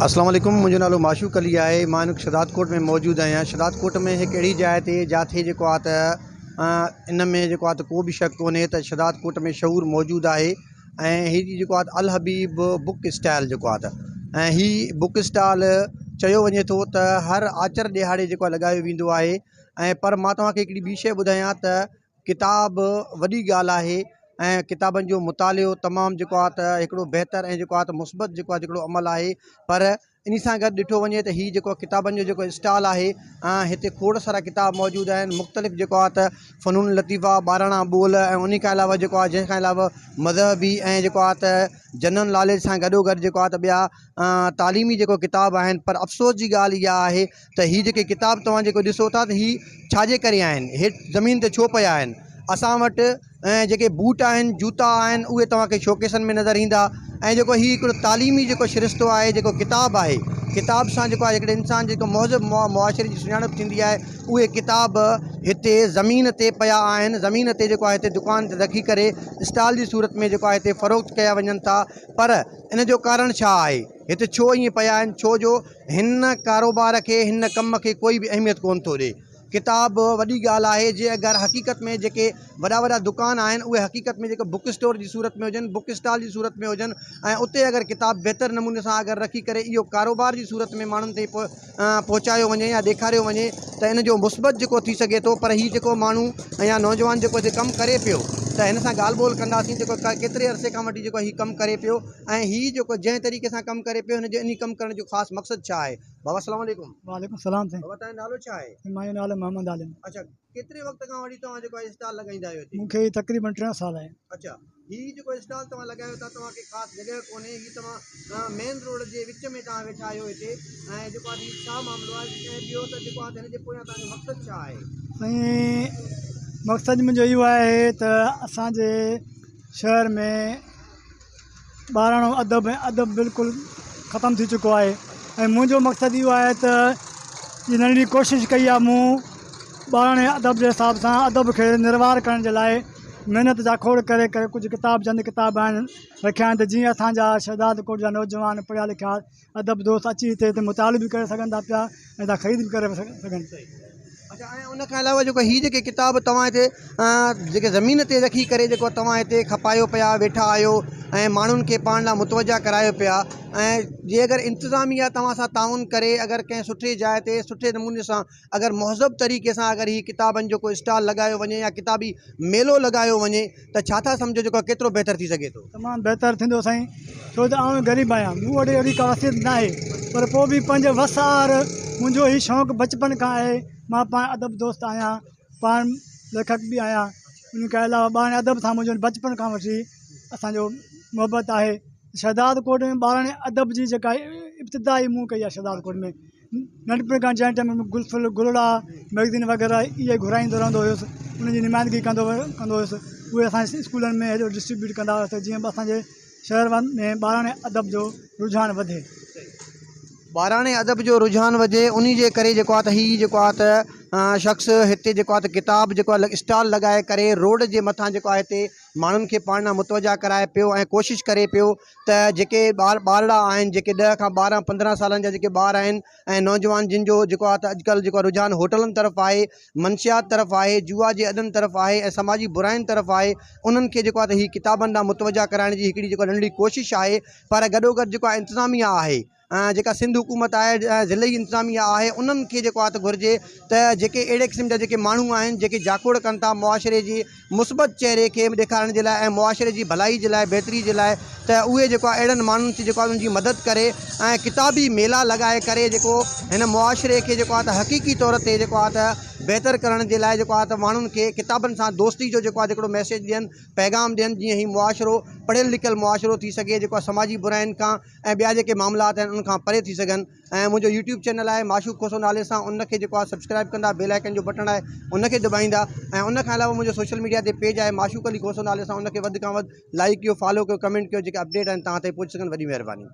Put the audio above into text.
اسلام عليڪم منهنجو نالو معشوق علي آهي مان هن وقت شھدادڪوٽ ۾ موجود آهيان شھدادڪوٽ ۾ هڪ اهڙي جاء تي جاٿي جيڪو آهي ته ان ۾ جيڪو آهي ته ڪو به شڪ ڪونهي ته شھدادڪوٽ ۾ شعور موجود آهي ۽ هي جيڪو آهي ته الحبيب بڪ اسٽال جيڪو آهي ته ۽ هي بڪ اسٽال چيو وڃي ٿو ته هر آچر ڏهاڙي جيڪو آهي لڳايو ويندو آهي ۽ پر مان توهان کي هڪڙي ٻي شيء ٻڌايان ته ڪتاب وڏي ڳالهه آهي ۽ ڪتابن جو مطالعو تمام جيڪو آهي ته هڪڙو بهتر ۽ جيڪو آهي ته مثبت جيڪو آهي هڪڙو عمل آهي پر انهي سان گڏ ڏٺو وڃي ته هي جيڪو ڪتابن جو جيڪو اسٽال آهي هتي کوڙ سارا ڪتاب موجود آهن مختلف جيڪو آهي ته فنون لطيفه ٻاراڻا ٻول ۽ انهي کان علاوه جيڪو آهي جنهن کان علاوه مذهبي ۽ جيڪو آهي ته جنرل ناليج سان گڏو گڏ جيڪو آهي ته ٻيا تعليمي جيڪو ڪتاب آهن پر افسوس جي ڳالهه اها آهي ته هي جيڪي ڪتاب توهان جيڪو ڏسو ٿا ته هي ڇا جي ڪري آهن هيٺ زمين تي ڇو پيا آهن اسان وٽ جيڪي بوٽ آهن جوتا آهن اهي توهان کي شوڪيسن ۾ نظر ايندا ۽ جيڪو هي هڪڙو تعليمي جيڪو سرشتو آهي جيڪو ڪتاب آهي ڪتاب سان جيڪو آهي هڪڙي انسان جيڪو مهذب معاشري جي سڃاڻپ ٿيندي آهي اهي ڪتاب هتي زمين تي پيا آهن زمين تي جيڪو آهي هتي دڪان تي رکي ڪري اسٽال جي صورت ۾ جيڪو آهي هتي فروخت ڪيا وڃن ٿا پر ان جو ڪارڻ ڇا آهي هتي ڇو ائين پيا آهن ڇو جو هن ڪاروبار کي هن ڪم کي ڪوئي به اهميت ڪونه ٿو ڏي. ڪتاب وڏي ڳالهه آهي جي اگر حقيقت ۾ جيڪي وڏا وڏا دڪان آهن اهي حقيقت ۾ جيڪي بڪ اسٽور جي صورت ۾ هجن بڪ اسٽال جي صورت ۾ هجن ۽ اتي اگر ڪتاب بهتر نموني سان اگر رکي ڪري اهو ڪاروبار جي صورت ۾ ماڻهن تائين پهچايو وڃي يا ڏيکاريو وڃي ته ان جو مثبت جيڪو ٿي سگهي ٿو پر هي جيڪو ماڻهو يا نوجوان جيڪو هتي ڪم ڪري پيو ته هن سان ڳالهه ٻولهه ڪنداسين جيڪو ڪيتري عرصي کان وٺي جيڪو هي ڪم ڪري پيو ۽ هي جيڪو جنهن طريقي سان ڪم ڪري پيو هن جو انهي ڪم ڪرڻ جو خاص مقصد ڇا آهي؟ بابا السلام عليڪم. وعليڪم السلام سائين. بابا توهان جو نالو ڇا آهي؟ سائين منهنجو نالو محمد عالم. اڇا ڪيتري وقت کان وٺي توهان جيڪو آهي اسٽال لڳائيندا آهيو هتي؟ مون کي هي تقريبن ٽيون سال آهي. اڇا هي جيڪو اسٽال توهان لڳايو ٿا توهان کي خاص جڳهه ڪونهي هي توهان مين روڊ جي وچ ۾ توهان ويٺا آهيو هتي ۽ جيڪو آهي هي ڇا معاملو آهي ۽ ٻيو ته جيڪو آهي هن جي پويان توهان جو مقصد ڇا آهي؟ سائين مقصد منهنجو اهو آهي ته اسان جي شهر ۾ ٻاراڻو ادب ۽ ادب بلڪل ختم ٿي چڪو آهي ۽ منهنجو مقصد اهو آهي ته هي ننڍڙي ڪوشش ڪئي آهي مون ٻاراڻي ادب جي حساب سان ادب کي نروار ڪرڻ جي لاء محنت جاکوڙ ڪري ڪري ڪجهه ڪتاب چند ڪتاب آهن رکيا آهن ته جيئن اسانجا شهداد ڪوٽ جا نوجوان پڙهيا لکيا ادب دوست اچي هتي هتي مطالعو به ڪري سگهن ٿا پيا ۽ هتان خريد به ڪري سگهن ٿا. اڇا ۽ ان کان علاوه جيڪو هي جيڪي ڪتاب توهان هتي جيڪي زمين تي رکي ڪري جيڪو توهان هتي کپايو پيا ويٺا آهيو ۽ ماڻهن کي پاڻ ڏانهن متوجه ڪرايو پيا ۽ جي اگر انتظاميا توهان سان تعاون ڪري اگر ڪنهن سٺي جاء تي سٺي نموني سان اگر مهذب طريقي سان اگر هي ڪتابن جو ڪو اسٽال لڳايو وڃي يا ڪتابي ميلو لڳايو وڃي ته ڇا ٿا سمجهو جيڪو ڪيترو بهتر ٿي سگهي ٿو؟ تمام بهتر ٿيندو سائين ڇو ته آئون غريب آهيان مون وٽ اهڙي ڪا وسعت ناهي پر پوء به پنهنجي وس آهر منهنجو هي شوق بچپن کان آهي مان پاڻ ادب دوست آهيان پاڻ ليکڪ به آهيان ان کان علاوه ٻاراڻي ادب سان منهنجو بچپن کان وٺي اسانجو محبت آهي شهداد ڪوٽ ۾ ٻاراڻي ادب جي جيڪا ابتدا ئي مون ڪئي آهي شهداد ڪوٽ ۾ ننڍپڻ کان جنهن ٽائيم ۾ گل ڦل گلڙا مئگزين وغيره اهي گهرائيندو رهندو هيس ان جي نمائندگي ڪندو ڪندو هيس اهي اسان جي اسڪولن ۾ هيڏو ڊسٽريبيوٽ ڪندا هئاسين جيئن اسان جي شهر ۾ ٻاراڻي ادب جو رجحان وڌي. ٻاراڻي ادب جو رجحان وڌي انهي جي ڪري جيڪو آهي ته هي جيڪو آهي ته شخص هتي جيڪو آهي ته ڪتاب جيڪو آهي اسٽال لڳائي ڪري روڊ جي مٿان جيڪو آهي هتي ماڻهن کي پاڻ ڏانهن متوجه ڪرائي پيو ۽ ڪوشش ڪري پيو ته جيڪي ٻار ٻارڙا آهن جيڪي ڏهه کان ٻارهن پندرهن سالن جا جيڪي ٻار آهن ۽ نوجوان جن جو جيڪو آهي ته اڄڪلهه جيڪو رجحان هوٽلن طرف آهي منشيات طرف آهي جوا جي اڏن طرف آهي ۽ سماجي براين طرف آهي انهن کي جيڪو آهي ته هي ڪتابن ڏانهن متوجه ڪرائڻ جي هڪڙي جيڪو ننڍڙي ڪوشش آهي پر گڏوگڏ جيڪو آهي انتظاميا آهي جيڪا سنڌ حڪومت آهي ۽ ضلعي انتظاميا آهي انهن کي جيڪو آهي ته گهرجي ته جيڪي اهڙي قسم جا جيڪي ماڻهو آهن جيڪي جاکوڙ ڪن ٿا معاشري جي مثبت چهري کي ڏيکارڻ جي لاء ۽ معاشري جي ڀلائي جي لاء بهتري جي لاء ته اهي جيڪو آهي اهڙن ماڻهن کي جيڪو آهي انهن جي مدد ڪري ۽ ڪتابي ميلا لڳائي ڪري جيڪو هن معاشري کي جيڪو آهي ته حقيقي طور تي جيڪو آهي ته بهتر ڪرڻ جي لاء جيڪو آهي ته ماڻهن کي ڪتابن سان دوستي جو جيڪو آهي هڪڙو ميسيج ڏين پيغام ڏين جيئن هي معاشرو پڙهيل لکيل معاشرو ٿي سگهي جيڪو آهي سماجي براين کان ۽ ٻيا جيڪي معاملات آهن انهن کان پري ٿي سگهن ۽ منهنجو يوٽيوب چينل آهي معشوق کوسو نالي سان ان کي جيڪو آهي سبسڪرائب ڪندا بيل آئيڪن جو بٽڻ آهي ان کي دٻائيندا ۽ ان کان علاوه منهنجو سوشل ميڊيا تي پيج آهي معشوق علي کوسو نالي سان ان کي وڌ کان وڌ لائيڪ ڪيو فالو ڪيو ڪمينٽ ڪيو جيڪي اپڊيٽ آهن توهان تائين پهچي سگهن وڏي مهرباني.